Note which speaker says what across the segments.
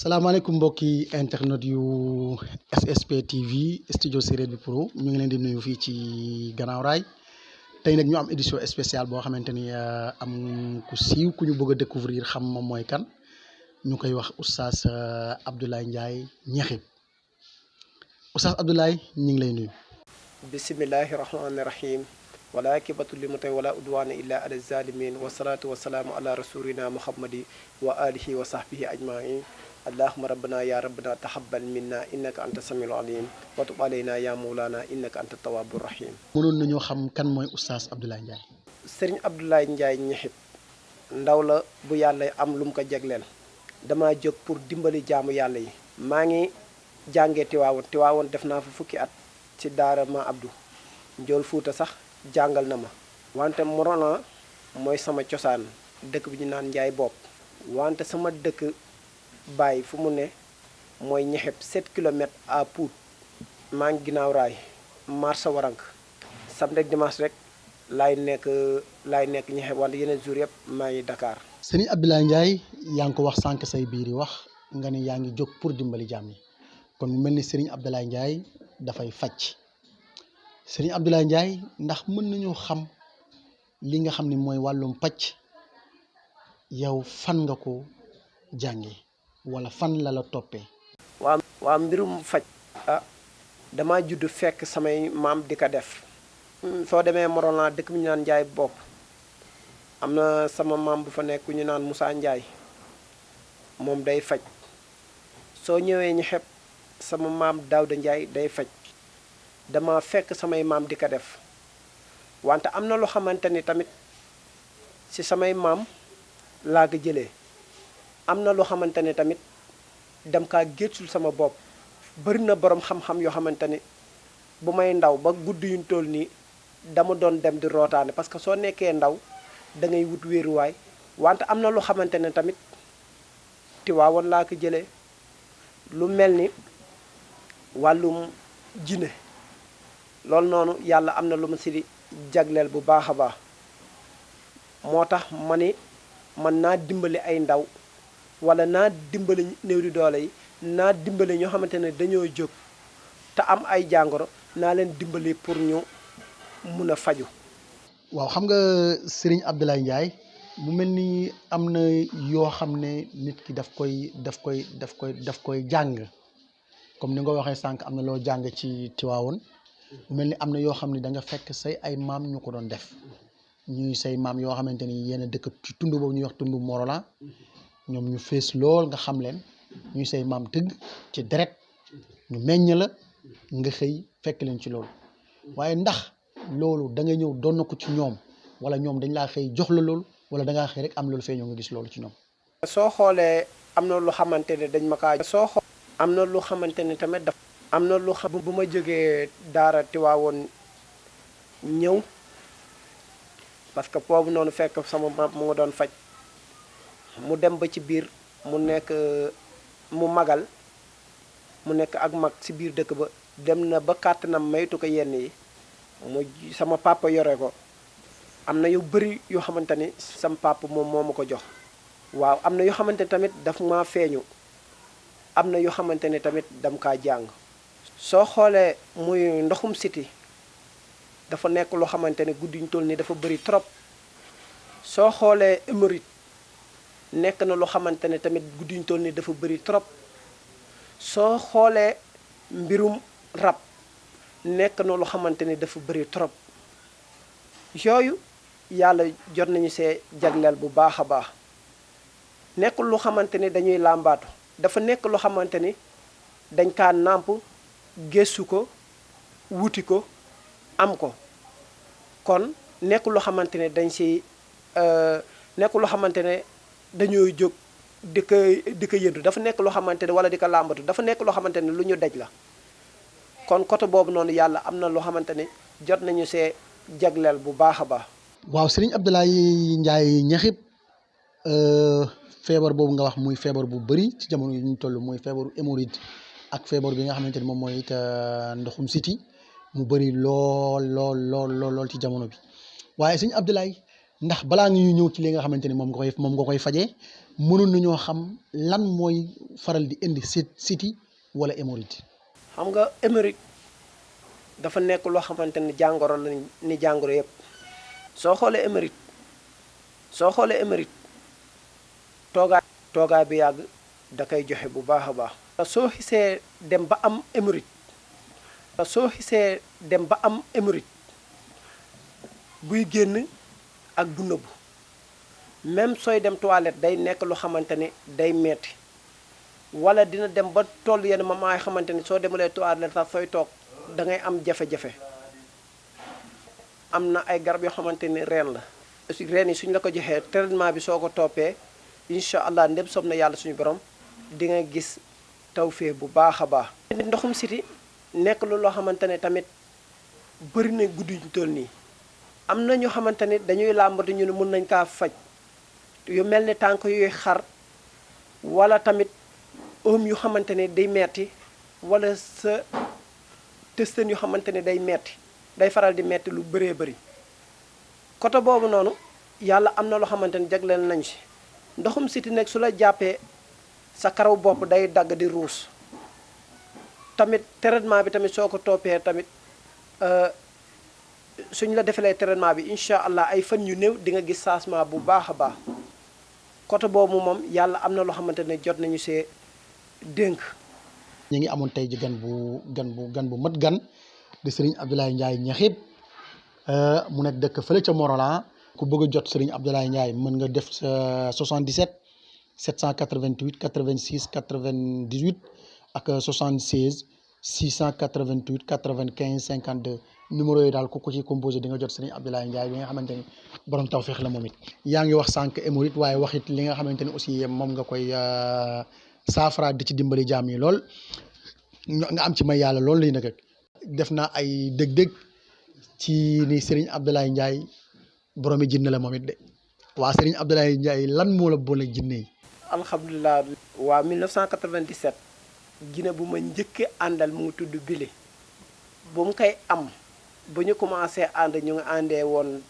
Speaker 1: salaamaaleykum mbokki internet yu SSP TV studio Séréer bi Pro ñu ngi leen di nuyu fii ci Gannaaw Raay tey nag ñu am édition spéciale boo xamante ni am ku siiw ku ñu bëgg a découvrir xam moom mooy kan ñu koy wax oustaz Abdoulaye Ndiaye Ñexib oustaz Abdoulaye ñu ngi lay nuyu.
Speaker 2: bismillahi rahmaani rahim wala kibatu li mutay wala udwaana illa ala zalimin wasalaatu wasalaamu ala rasulina muhammadi wa alihi wa sahbihi ajmain allahuma rabbana ya rabbana tahabbal minna innaka anta samiul alim wa tub alayna ya mawlana innaka anta tawwabur rahim.
Speaker 1: mënoon nañoo xam kan mooy oustaz Abdoulaye Ndiaye.
Speaker 2: Serigne Abdoulaye Ndiaye Ñexib ndaw la bu yàlla am lu mu ko jegleel dama jóg pour dimbali jaamu yàlla yi. maa ngi jàngee Tiwaawoon def naa fa fukki at ci daara ma Abdou Njool Fuuta sax jàngal na ma wante Morona mooy sama cosaan dëkk bi ñu naan Njaay bopp wante sama dëkk bàyyi fu mu ne mooy Ñexib 7 kilomètres à Pout maa ngi ginnaaw raay marsa warank samedi ak dimanche rek laay nekk Ñexib wante yeneen jour yëpp maa ngi Dakar.
Speaker 1: Serigne Abdoulaye Ndiaye yaa ngi ko wax sànq say biir yi wax nga ne yaa ngi jóg pour dimbali jaam yi kon mu mel ni Serigne Abdoulaye Ndiaye dafay faj Serigne Abdoulaye Ndiaye ndax mën nañoo xam li nga xam ne mooy wàllum pàcc yow fan nga ko jàngee wala fan la la toppee.
Speaker 2: waa mbirum faj dama judd fekk samay maam di ko def. soo demee Morona dëkk bi ñu naan Njaay bopp am na sama maam bu fa nekk ñu naan Moussa Ndiaye moom day faj soo ñëwee Ñexib sama maam Daawda Ndiaye day faj dama fekk samay maam di ko def wante am na loo xamante ni tamit ci samay maam laa ko jëlee am na loo xamante ni tamit dem kaa géttul sama bopp bari na borom xam-xam yoo xamante ni bu may ndaw ba guddi yuñ toll nii dama doon dem di rootaane parce que soo nekkee ndaw da ngay wut wéeruwaay wante am na loo xamante ne tamit Tiwaawoon laa ko jëlee lu mel ni wàllum djine loolu noonu yàlla am na lu ma si jagleel bu baax a baax moo tax ma ni man naa dimbali ay ndaw wala naa dimbali néew di doole yi naa dimbali ñoo xamante ne dañoo jóg te am ay jàngoro naa leen dimbali pour ñu mun a faju.
Speaker 1: waaw xam nga Serigne Abdoulaye Ndiaye mu mel ni am na yoo xam ne nit ki daf koy jàng comme ni nga waxee sànq am na loo jàng ci Tiwaawoon mu mel ni am na yoo xam ne da nga fekk say ay maam ñu ko doon def ñuy say maam yoo xamante ni yéen a dëkk ci tund boobu ñuy wax tund Morola ñoom ñu fees lool nga xam leen ñuy say maam tëgg ci deret ñu meññ la nga xëy fekk leen ci loolu waaye ndax loolu da nga ñëw doon na ko ci ñoom wala ñoom dañ laa xëy jox la loolu wala da ngaa xëy rek am loolu fee ñoo nga gis loolu ci ñoom.
Speaker 2: soo xoolee am na lu xamante ne dañ ma kaa am na lu xamante ne tamit am na lu xam bu ma jógee daara Tiwaawoon ñëw parce que boobu noonu fekk sama maam mu nga doon faj mu dem ba ci biir mu nekk mu magal mu nekk ak mag ci biir dëkk ba dem na ba kàttanam maytu ko yenn yi mu sama papa yore ko am na yu bëri yoo xamante ni sama papa moom moo ma ko jox waaw am na yoo xamante ni tamit daf maa feeñu am na yoo xamante ne tamit dam kaa jàng soo xoolee muy ndoxum siti dafa nekk loo xamante ne guddi ñu toll nii dafa bëri trop soo xoolee hémorroïde nekk na loo xamante ne tamit guddi ñu toll nii dafa bëri trop soo xoolee mbirum rab nekk na loo xamante ne dafa bëri trop yooyu yàlla jot nañu see jagleel bu baax a baax nekkul loo xamante ni dañuy làmbaatu dafa nekk loo xamante ni dañ kaa nàmp gëstu ko wuti ko am ko kon nekk loo xamante ne dañ si nekk loo xamante ne dañoo jóg di ko yëndu dafa nekk loo xamante ne wala di ko làmbatu dafa nekk loo xamante ne lu ñu daj la kon côté boobu noonu yàlla am na loo xamante ne jot nañu see jagleel bu baax a baax.
Speaker 1: waaw Serigne Abdoulaye Ndiaye Ñexib feebar boobu nga wax muy feebar bu bëri ci jamono yi ñu toll muy feebaru hémorroïde ak feebar bi nga xamante ni moom mooy it ndoxum siti mu bëri lool ci jamono bi waaye Serigne Abdoulaye ndax balaa nga ñëw ci li nga xamante ni moom nga koy fajee mënoon nañoo xam lan mooy faral di indi siti wala hémorroïde.
Speaker 2: xam nga hémorroïde dafa nekk loo xamante ni jàngoro la ni jàngoro yëpp. soo xoolee hémorroïde toogaay bi yàgg da koy joxe bu baax a baax. soo xisee dem ba am hémorroïde buy génn ak bu nëbbu même sooy dem toilette day nekk lu xamante ni day metti wala dina dem ba toll yenn moment yoo xamante ni soo demulee toilette sax sooy toog da ngay am jafe-jafe. am na ay garab yoo xamante ni reen la. reen yi suñ la ko joxee traitement bi soo ko toppee incha allah ndem soob na yàlla suñu borom di nga gis tawféex bu baax a baax. ndoxum siti nekk lu loo xamante ne tamit bëri na guddi ñu toll nii. am na ñoo xamante ni dañuy làmbatu ñu ne mën nañ kaa faj yu mel ni tànk yuy xar wala tamit yu xamante ne day metti wala sa tëstën yu xamante ne day metti day faral di metti lu bëree bëri. côté boobu noonu yàlla am na loo xamante ni jagleel nañ si ndoxum siti nekk su la jàppee sa karaw bopp day dagg di ruus tamit traitement bi tamit soo ko toppee tamit suñ la defalee traitement bi incha allah ay fan yu néew di nga gis changement bu baax a baax côté boobu moom yàlla am na loo xamante ne jot nañu see dénk.
Speaker 1: ñu ngi amoon tey ji gan bu mat gan di Serigne Abdoulaye Ndiaye Ñaxib mu nekk dëkk fële ca Morolan. ku bëgg a jot Serigne Abdoulaye Ndiaye mën nga def sa 77 788 86 98 ak 76 688 95 52 numéro yooyu daal ku ko ci composé di nga jot Serigne Abdoulaye Ndiaye bi nga xamante ni borom tawféex la moom it. yaa ngi wax sànq hémorroïde waaye wax it li nga xamante ni aussi moom nga koy saafara di ci dimbali jaam yi lool nga am ci may yàlla lool lay nag def naa ay dëgg-dëgg ci ni Serigne Abdoulaye Ndiaye boromi jinne la moom it de waa Serigne Abdoulaye Ndiaye lan moo la boole jinne yi.
Speaker 2: alhamdulilah. waa 1997 jinne bu ma njëkkee àndal mu ngi tudd Bile bu mu koy am bu ñu commencé ànd ñu ngi àndee woon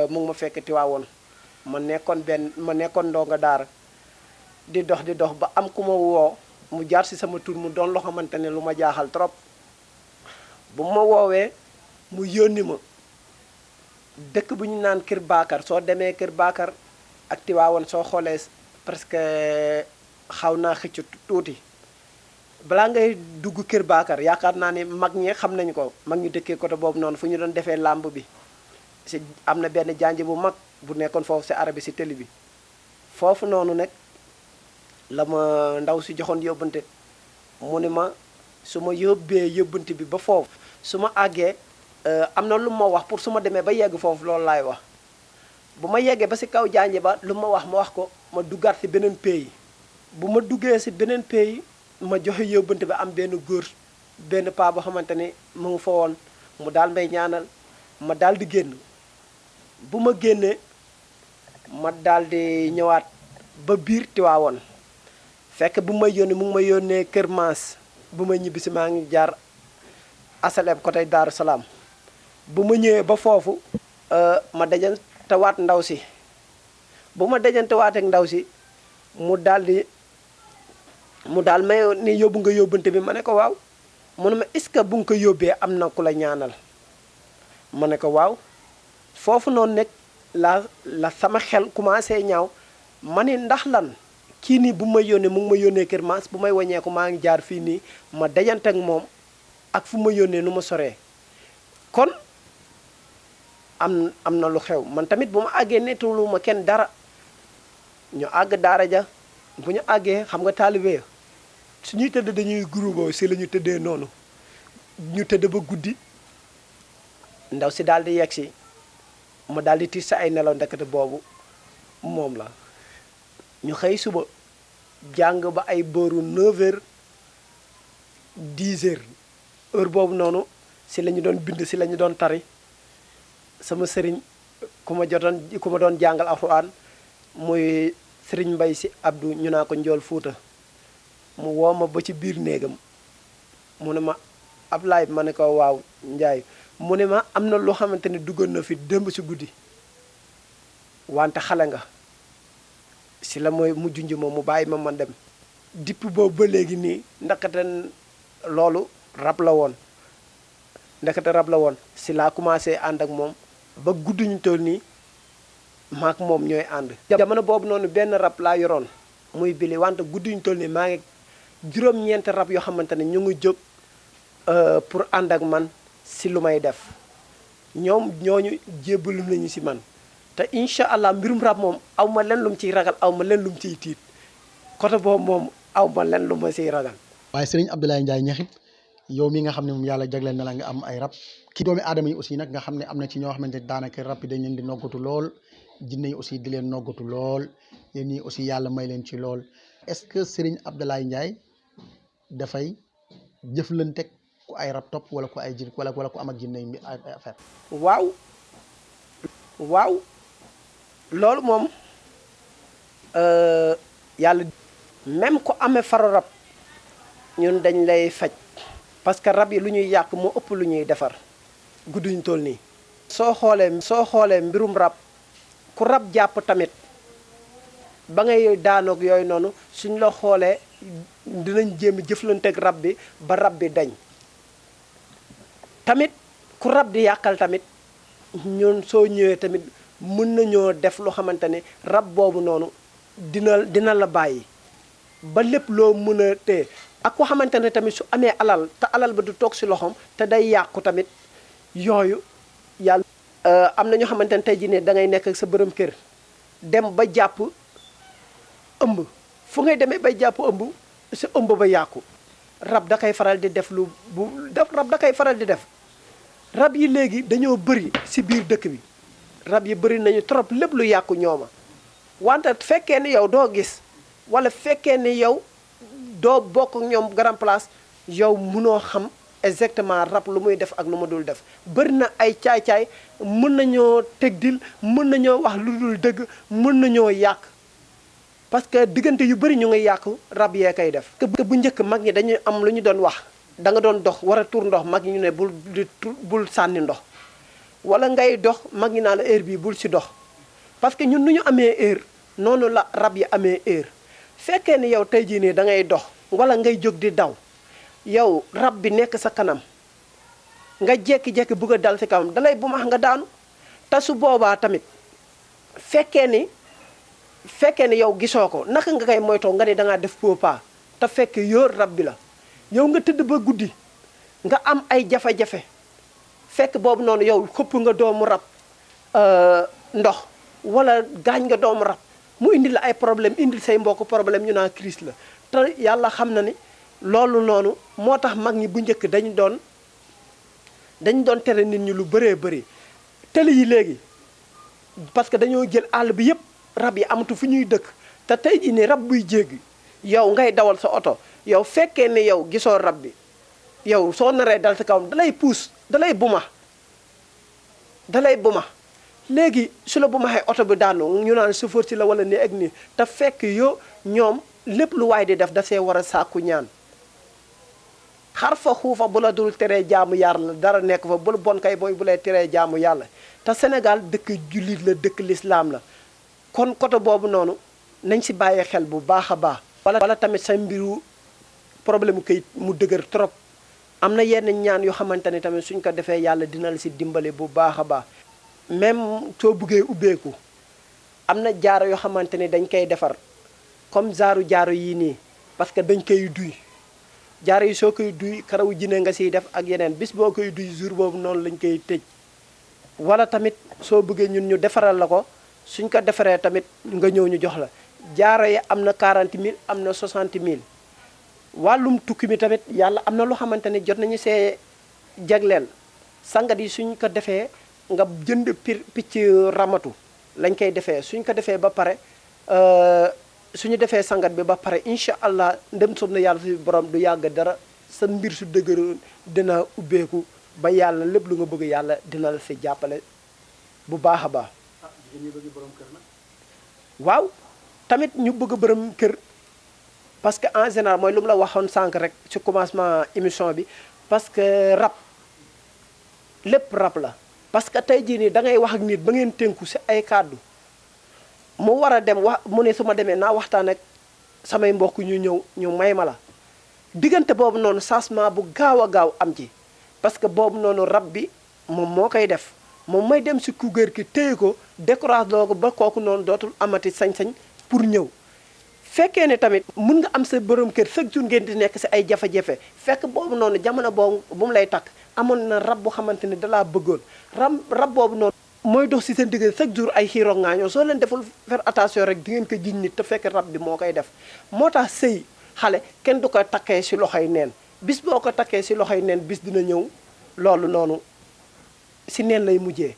Speaker 2: mu ngi ma fekk Tiwaawoon ma nekkoon ndongo daara di dox ba am ku ma woo mu jaar si sama tur mu doon loo xamante ne lu ma jaaxal trop bu ma woowee mu yónni ma dëkk bu ñu naan Kër Baakar soo demee Kër Baakar ak Tiwaawoon soo xoolee presque xaw naa xëcc tuuti balaa ngay dugg Kër Baakar yaakaar naa ne mag ñi xam nañu ko mag ñu dëkkee côté boobu noonu fu ñu doon defee làmb bi si am na benn janj bu mag bu nekkoon foofu si arabi si télé bi foofu noonu nag la ma ndaw si joxoon yóbbante mu ne ma su ma yóbbee yóbbante bi ba foofu su ma àggee am na lu ma wax pour su ma demee ba yegg foofu loolu laay wax bu ma yeggee ba si kaw janj ba lu ma wax ko ma duggaat si beneen pays bu ma duggee si beneen pays ma joxe yóbbante bi am benn góor benn paa boo xamante ni mu ngi fa woon mu daal may ñaanal ma daal di génn bu ma génnee ma daal di ñëwaat ba biir Tiwaawoon fekk bu may yónnee mu ngi ma yónnee Kër Maas bu ma ñibbisi maa ngi jaar asalem côté Daaru Salaam bu ma ñëwee ba foofu ma dajantewaat ndaw si bu ma dajantewaat ak ndaw si mu daal may ni yóbbu nga yóbbante bi ma ne ko waaw mu ne ma est-ce que bu nga ko yóbbee am na ku la ñaanal ma ne ko waaw foofu noonu nekk la sama xel commencé ñaaw ma ni ndax lan kii nii bu may yónnee mu ngi ma yónnee Kër Maas bu may waññeeku maa ngi jaar fii nii ma dajante ak moom ak fu ma yónnee nu ma soree kon am na lu xew man tamit bu ma àggee nettalu ma kenn dara ñu àgg daara ja bu ñu àggee xam nga taalibe su ñuy tëdd dañuy groupe si la ñu tëddee noonu ñu tëdd ba guddi ndaw si daal di yegg si ma daal di tiit sa ay nelaw ndekete boobu moom la ñu xëy suba jàng ba ay booru 9h 10h heure boobu noonu si la ñu doon bind si la ñu doon tari sama sëriñ ku ma doon jàngal alxuraan muy sëriñ Mbay si Abdou ñu naa ko njool Fuuta mu woo ma ba ci biir néegam mu ne ma Ablaye ma ne ko waaw Njaay mu ne ma am na loo xamante ne duggoon na fi démb si guddi wante xale nga si la mooy mu junj ma mu bàyyi ma man dem. depuis boobu ba léegi nii ndakate loolu rab la woon ndakate rab la woon si laa commencé ànd ak moom ba gudduñu toll nii maak moom ñooy ànd. jamono boobu noonu benn rab laa yoroon muy bili wante gudduñu toll nii maa ngi juróom-ñeenti rab yoo xamante ne ñu ngi jóg pour ànd ak man si lu may def ñoom ñooñu jébbalu nañu si man te incha allah mbirum rab moom aw ma leen lu mu ciy ragal aw ma leen lu mu ciy tiit côté boobu moom aw ma leen lu ma siy ragal.
Speaker 1: waaye sëriñ Abdoulaye Ndiaye ñaxit yow mi nga xam ne moom yàlla jagleel na la nga am ay rab ki doomi aadama yi aussi nag nga xam ne am na ci ñoo xamante ne daanaka rab yi dañ leen di noggatu lool jinne yi aussi di leen noggatu lool yéen ñii aussi yàlla may leen ci lool est-ce que sëriñ Abdoulaye Ndiaye dafay jëflanteeg ku ay rab topp wala ku ay jin wala ku am ak jinne yi ay affaire.
Speaker 2: waaw loolu moom yàlla même ku amee faru rab ñun dañ lay faj parce que rab yi lu ñuy yàq moo ëpp lu ñuy defar gudduñ toll nii. soo xoolee mbirum rab ku rab jàpp tamit ba ngay daanoog yooyu noonu suñ la xoolee dinañ jéem jëflanteeg rab bi ba rab bi dañ tamit ku rab di yàqal tamit ñun soo ñëwee tamit mën nañoo def loo xamante ne rab boobu noonu dina la bàyyi ba lépp loo mën a téye ak ko xamante ne tamit su amee alal te alal ba du toog si loxoom te day yàqu tamit yooyu yàlla. am na ñoo xamante ne tey jii ne da ngay nekk ak sa borom kër dem ba jàpp ëmb fu ngay demee bay jàpp ëmb sa ëmb ba yàqu rab da koy faral di def rab da koy faral di def. rab yi léegi dañoo bëri si biir dëkk bi rab yi bëri nañu trop lépp lu yàqu ñooma wante fekkee ni yow doo gis wala fekkee ni yow doo bokk ñoom grand place yow munoo xam exactement rab lu muy def ak lu ma dul def bëri na ay caay-caay mën nañoo teg dil mën nañoo wax lu dul dëgg mën nañoo yàq parce que diggante yu bëri ñu ngi yàqu rab yee koy def. bu njëkk mag ñi dañuy am lu ñu doon wax. da nga doon dox war a tuur ndox mag ñu ne bul sànni ndox wala ngay dox mag ñi naa la heure bii bul si dox parce que ñun nu ñu amee heure noonu la rab yi amee heure fekkee ni yow tey jii nii da ngay dox wala ngay jóg di daw yow rab bi nekk sa kanam nga jékki-jékki bugg a dal si kawam dalay bu max nga daanu te su boobaa tamit fekkee ni yow gisoo ko naka nga koy moytoo nga ne da ngaa def faux pas te fekk yoor rab bi la. yow nga tëdd ba guddi nga am ay jafe-jafe fekk boobu noonu yow xëpp nga doomu rab ndox wala gaañ nga doomu rab mu indi la ay problème indil say mbokk problème ñu naa crise la te yàlla xam na ni loolu noonu moo tax mag ñi bu njëkk dañu doon tere nit ñi lu bëree bëri télé yi léegi parce que dañoo jël àll bi yëpp rab yi amatu fu ñuy dëkk te tey jii ni rab buy jéggi yow ngay dawal sa oto yow fekkee ne yow gisoo rab bi yow soo naree dal ci kawam dalay puus dalay buma léegi su la bumaxee oto bi daanu ñu naan chauffeur si la wala nii ak nii te fekk yow ñoom lépp lu waay di def da see war a sàkku ñaan xar fa xuufa bu la dul teree jaamu yàlla dara nekk fa bul bon kay booy bu lay teree jaamu yàlla te Sénégal dëkk jullit la dëkk lislaam la kon côté boobu noonu nañ si bàyyi xel bu baax a baax wala tamit sa mbiru problème mu kayit mu dëgër trop am na yenn ñaan yoo xamante ne tamit suñ ko defee yàlla dina la si dimbale bu baax a baax même soo buggee ubbeeku am na jaaro yoo xamante ne dañ koy defar comme jaaro yii nii parce que dañ koy duy jaaro yi soo koy duy karawu jinne nga siy def ak yeneen bis boo koy duy jour boobu noonu lañ koy tëj wala tamit soo bëggee ñun ñu defaral la ko suñ ko defaree tamit nga ñëw ñu jox la jaaro yi am na 40 000 am na 60 000 wàllum tukki mi tamit yàlla am na loo xamante ne jot nañu see jagleel sangat yi suñ ko defee nga jënd picc ramatu lañ koy defee suñ ko defee ba pare suñu defee sangat bi ba pare incha allah ndem soob na yàlla si borom du yàgg dara sa mbir su dëgëroon dina ubbeeku ba yàlla lépp lu nga bëgg yàlla dina la si jàppale bu baax a baax. waaw tamit ñu bëgg borom kër parce que en général mooy lu mu la waxoon sànq rek ci commencement émission bi parce que rab lépp rab la. parce que tey jii nii da ngay wax ak nit ba ngeen tënku si ay kàddu mu war a dem wax mu ne su ma demee naa waxtaan ak samay mbokk ñu ñëw ñu may ma la diggante boobu noonu changement bu gaaw a gaaw am ci parce que boobu noonu rab bi moom moo koy def moom may dem si ku góor ki téye ko décourage loo ko ba kooku noonu dootul amati sañ-sañ pour ñëw fekkee ne tamit mun nga am sa borom kër chaque jour ngeen di nekk si ay jafe-jafe fekk boobu noonu jamono boobu bu mu lay takk amoon na rab bu xamante ne dalaa bëggoon rab boobu noonu mooy dox si seen diggante chaque jour ay xiiroo ngaañoo soo leen deful faire attention rek di ngeen ko jiñ nit te fekk rab bi moo koy def moo tax sëy xale kenn du ko takkee si loxoy neen bis boo ko takkee si loxoy neen bis dina ñëw loolu noonu si neen lay mujjee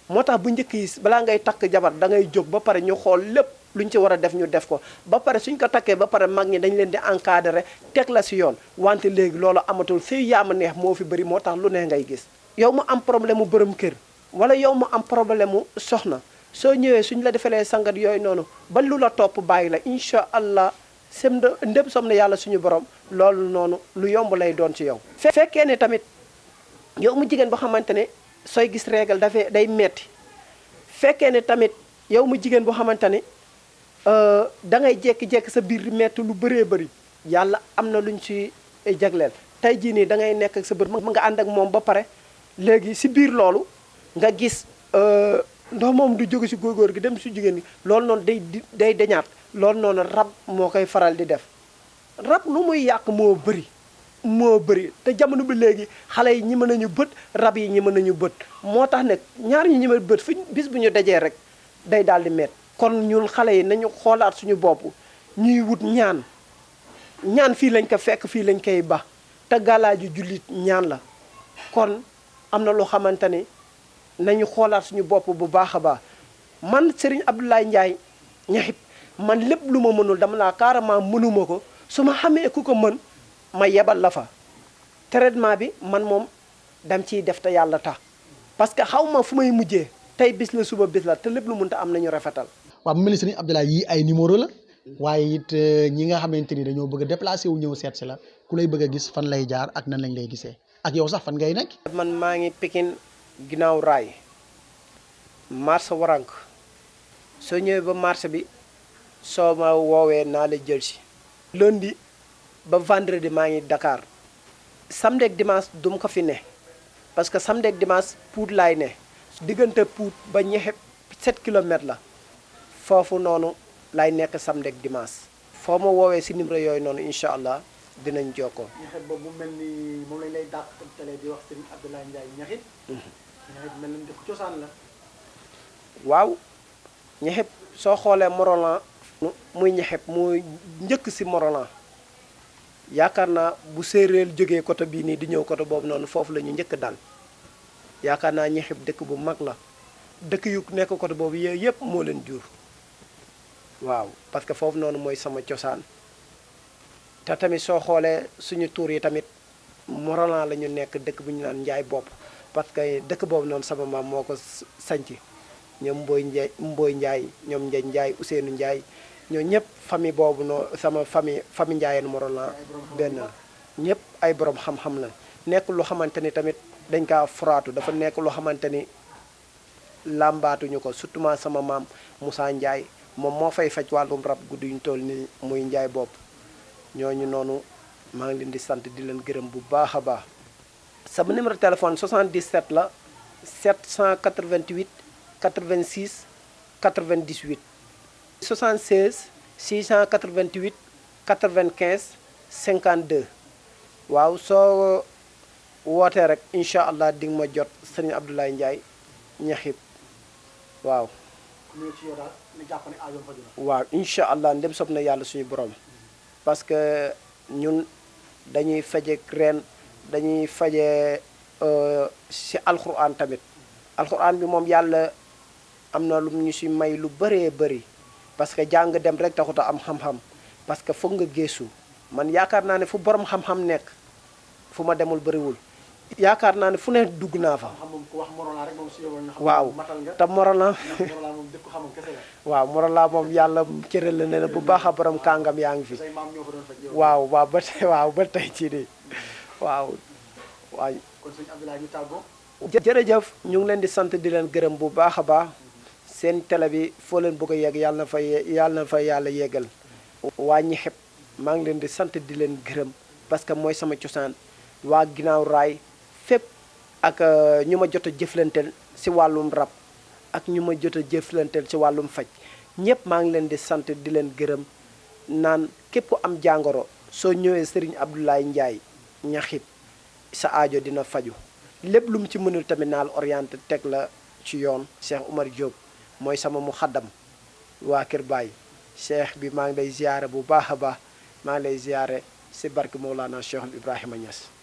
Speaker 2: moo tax bu njëkk yi balaa ngay takk jabar da ngay jóg ba pare ñu xool lépp luñ ci war a def ñu def ko ba pare suñ ko takkee ba pare mag ñi dañ leen di encadrer teg la si yoon wante léegi loolu amatul sëy yaama neex moo fi bëri moo tax lu ne ngay gis yow mu am problème mu borom kër wala yow mu am problème mu soxna soo ñëwee suñ la defalee sangat yooyu noonu ba lu la topp bàyyi la incha allah sem ndépp som na yàlla suñu borom loolu noonu lu yomb lay doon ci yow fekkee ne tamit yow mu jigéen boo xamante ne sooy gis régal day metti fekkee ne tamit yow mu jigéen boo xamante ne da ngay jékki-jékki sa biir metti lu bëree bëri yàlla am na luñ ci jagleel tey jii nii da ngay nekk ak sa bër nga ànd ak moom ba pare léegi si biir loolu nga gis ndox moom du jóge si góor gi dem si jigéen gi loolu noonu day deñaat loolu noonu rab moo koy faral di def rab lu muy yàq moo bëri te jamono bi léegi xale yi ñi mën nañu bët rab yi ñi mën nañu bët moo tax ne ñaar ñi mën bët fu bis bu ñu dajee rek day daal di met kon ñun xale yi nañu xoolaat suñu bopp ñuy wut ñaan fii lañ ko fekk fii lañ koy ba te gàllaaju jullit ñaan la kon am na loo xamante ni nañu xoolaat suñu bopp bu baax a baax man Serigne Abdoulaye Ndiaye ñaxib man lépp lu ma mënul dama laa carrément mënuma ko su ma xamee ku ko mën ma yebal la fa traitement bi man moom dam ciy def te yàlla tax parce que xaw ma fu may mujjee tey bis la suba bis la te lépp lu mënta am nañu rafetal.
Speaker 1: waaw mu mel ni Serigne Abdoulaye yii ay numéro la waaye it ñi nga xamante ni dañoo bëgg a déplacé wu ñëw seet si la ku lay bëgg a gis fan lay jaar ak nan lañ lay gisee ak yow sax fan ngay nekk.
Speaker 2: man maa ngi Pikine ginnaaw raay marché warank soo ñëwee ba marché bi soo ma woowee naa la jël si. lundi ba vendredi maa ngi Dakar samedi ak dimanche duma ko fi ne parce que samedi ak dimanche Pout laay ne diggante Pout ba ñexe 7 kilomètres la foofu noonu lay nekk samedi ak dimanche foo ma woowee si numéro yooyu noonu incha allah dinañ jokkoo.
Speaker 1: ñaxit boobu mu mel ni moom lañ lay dàq télé di wax Serigne Abdoulaye Ndiaye ñaxit. ñaxit mel ni def cosaan la.
Speaker 2: waaw ñaxit soo xoolee Morolan muy ñaxit muy njëkk si Morolan yaakaar naa bu séeréer jógee côté bii nii di ñëw côté boobu noonu foofu la ñu njëkk dal yaakaar naa ñaxit dëkk bu mag la dëkk yu nekk côté boobu yooyu yëpp moo leen jur waaw parce que foofu noonu mooy sama cosaan te tamit soo xoolee suñu tuur yi tamit Morolan la ñu nekk dëkk bu ñu naan Njaay bopp parce que dëkk boobu noonu sama maam moo ko sanc ñoom Mbooy Njaay ñoom Njañ Njaay Ousseynou Njaay ñoo ñëpp famille boobu noonu sama famille Njaayeen Morolan benn ñëpp ay borom xam-xam la nekk lu xamante ni tamit dañ kaa foraatu dafa nekk lu xamante ni làmbaatuñu ko surtout sama maam Moussa Njaay moom moo fay faj wàllum rab guddi ñu toll ni muy Njaay bopp ñooñu noonu maa ngi leen di sant di leen gërëm bu baax a baax sama numéro téléphone 77 la 788 86 98 76 688 95 52 waaw soo wootee rek incha allah di nga ma jot Serigne Abdoulaye Ndiaye ñaxib waaw. waaw incha allah ndem sob na yàlla suñu borom parce que ñun dañuy faje reen dañuy faje si alxuraan tamit alxuraan bi moom yàlla am na lu ñu si may lu bëree bëri parce que jàng dem rek taxut a am xam-xam parce que foog nga gëstu man yaakaar naa ne fu borom xam-xam nekk fu ma demul bëriwul yaakaar naa ne fu ne dugg naa fa. waaw te Morolan waaw Morolan moom yàlla cëral la ne bu baax a borom kàngam yaa ngi fi. waaw ba tey ci nii waaw. jërëjëf ñu ngi leen di sant di leen gërëm bu baax a baax seen télé bi foo leen bëgg a yegg yàlla na fa yàlla yeggal. waa ñi xeb maa ngi leen di sant di leen gërëm parce que mooy sama cosaan waa ginnaaw raay fépp ak ñu ma jot a jëflanteel si wàllum rab ak ñu ma jot a jëflanteel si wàllum faj ñëpp maa ngi leen di sant di leen gërëm naan képp ku am jàngoro soo ñëwee Serigne Abdoulaye Ndiaye ñaxit sa aajo dina faju lépp lu mu ci mënul tamit naal orienté teg la ci yoon. Cheikh Oumar Diop mooy sama mu xaddam waa Kër Baye cheikh bi maa ngi lay ziyaare bu baax a baax maa ngi lay ziyaare si barke Mawlana Cheikh Ibrahima Niass.